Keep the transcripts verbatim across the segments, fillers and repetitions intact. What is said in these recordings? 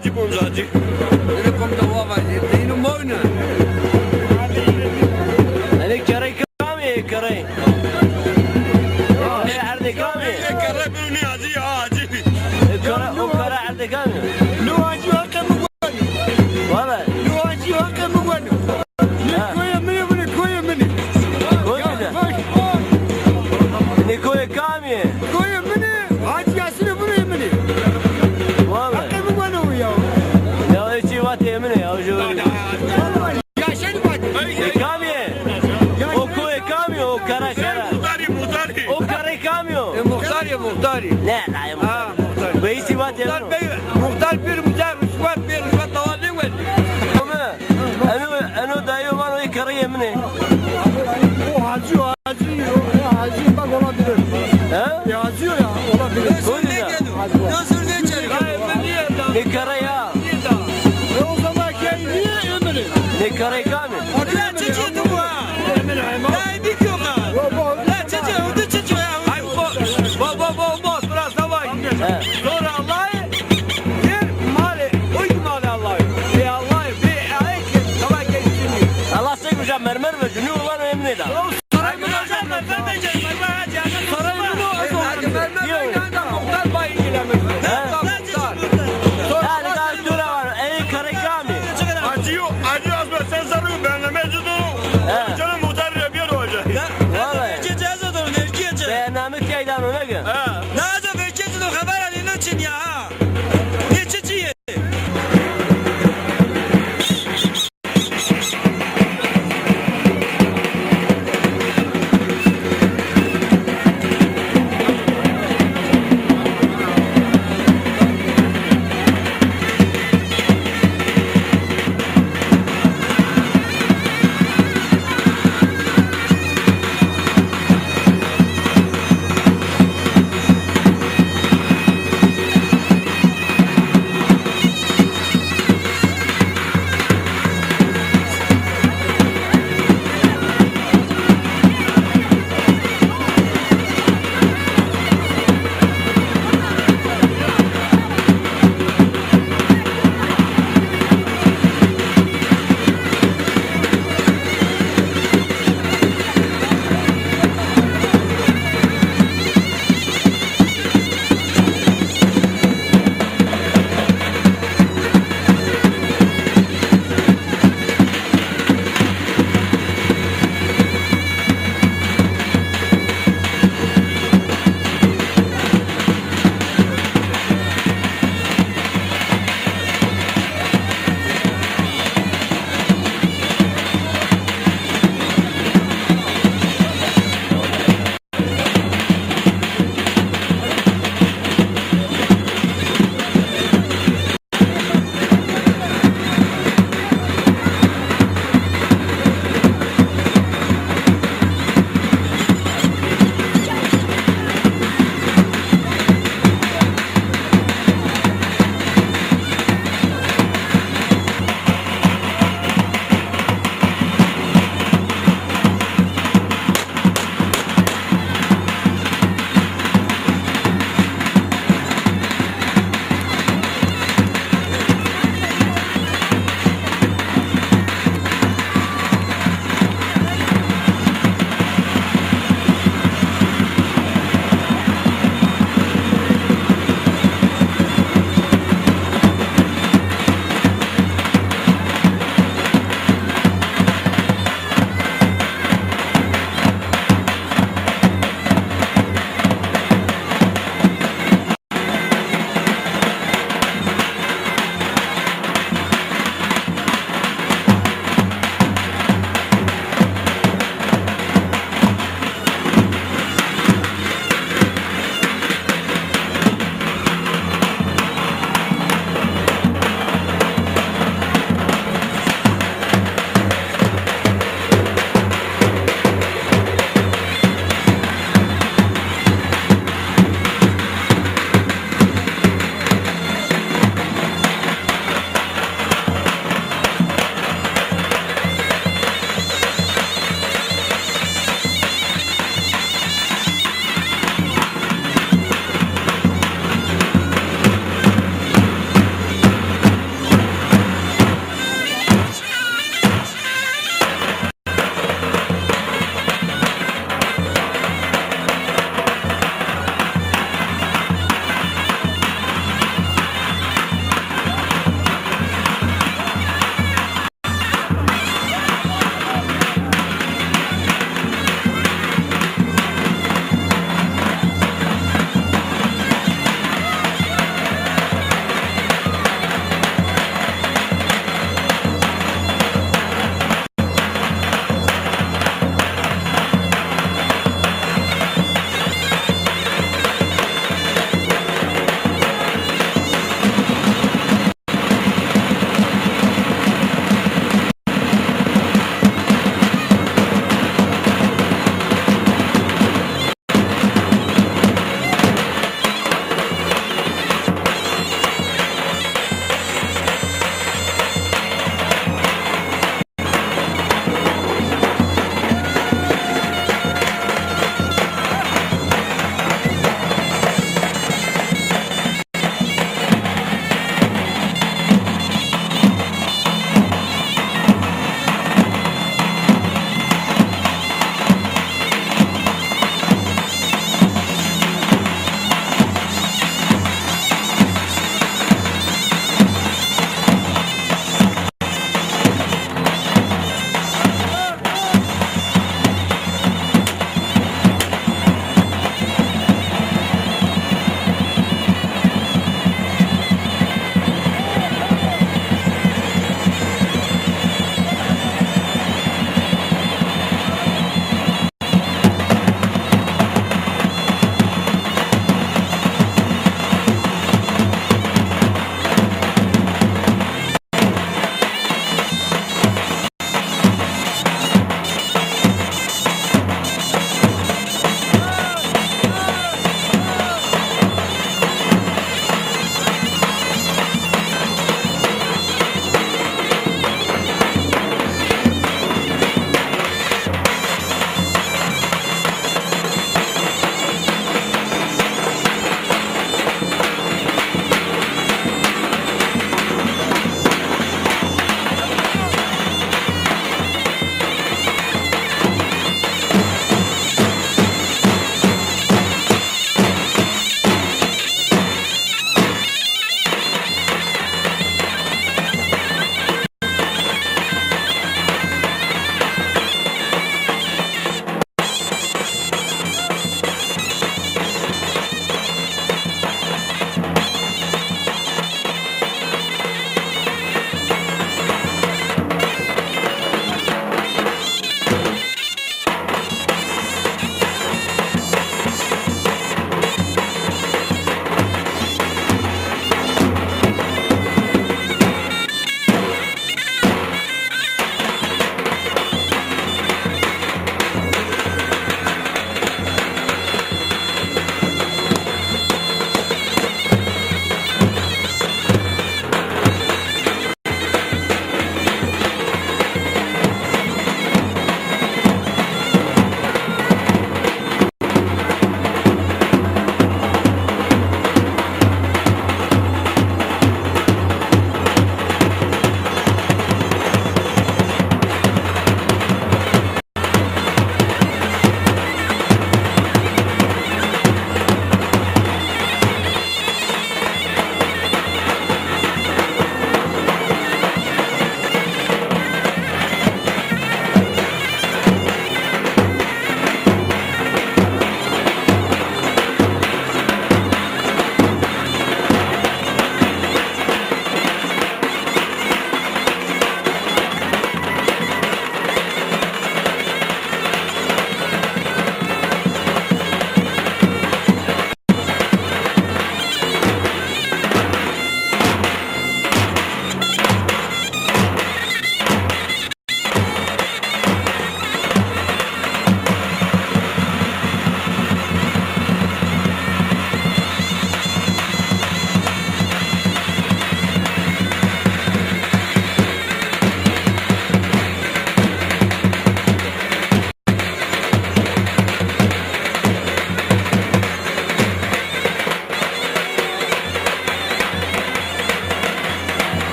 Hacî bonca hacî. Ene kom da wa vajî. Teynu moyne. Ene kerey kamî, kerey? Erdê kamî? Kerey bîro nê hacî ya hacî. E, kara, o kara erdê kamî? No hacî haqê mi gueno. Valla. No hacî haqê mi gueno. Nê koyê min ê, vûnê koyê min ê. Koyê min ê? Nê koyê kamî? Koyê min ê, Hacî Yasînê vûnê min ê. Valla. Haqê mi gueno ya. Ya, e çî vatê min ê ya, o jû. Yaşar vatê. E, kamî? O koyê kamî, o kara kara? Muxtarî, muxtarî. O kerey kamî o? E, muxtarî, muxtarî. Ne, la, e, muxtarî. Bey çî vatê min ê. Muxtar bey, muxtar pêr muxtar rişwet, pêr rişwet dawa nêwerdî. Eno, eno dayîyo vano ê kereyê min ê. O hacî yo, hacî yo, e, hacî bak olabilir. He? E, hacî yo ya, olabilir. Nasıl ne geliyor? Nasıl ne içeri? Nê kerey ya? E, o zaman ki niye emir? Nê kerey kamî? Ila çiçi tu bu ha. Emir hayma. Ya dik yok ha. La çiçi, o da çiçi ya. Ay, bo, bo, bo, bo, bo, biraz da var. He. Sonra Allah'ı Gel malê, o ki malê Allah'ı. Ey Allah'ı, be ayet, Allah geçsin. Allah sey uca mermer ve cünü olan emine da. Saray mı hocam, mermer ve cünü. Saray mı o zaman? Mermer ve cünü, muhtar bayı ilemek. He? Muhtar. Yani daha şöyle var, ey kerey kamî? Acıyor, acıyor, sen sarıyor, ben de mecnun.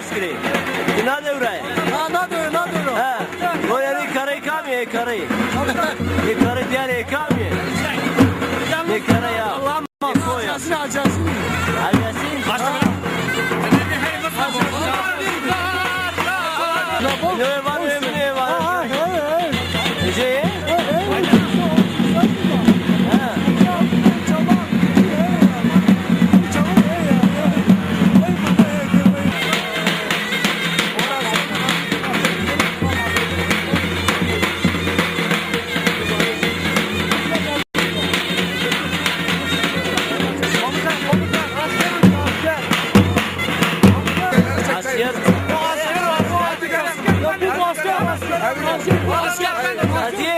Ti na dewra yê? Ha, na dewra, na dewra. Ha. O yanî karey kamî, ê karey? Ê karey diyarê ê kamî? Ê karey ya. Ê ko ya? Hacı Yasin, Hacı Yasin. Hacı Yasin? Yo, ê vano, ê vano, ê vano. Ha, ha, he, he, he. Ece ye? He, he. Ha. Asker. Hadi.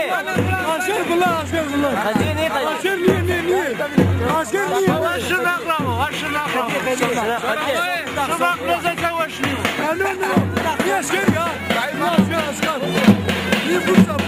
Asker bunlar, asker bunlar. Hadi ne kadar? Asker niye, niye, niye? Asker niye? Şırnaklı ama, ha, Şırnaklı. Şırnak, hadi. Şırnak lezete hoşluyor. Alo, ne? Niye asker ya? Niye asker, asker? Niye Bursa?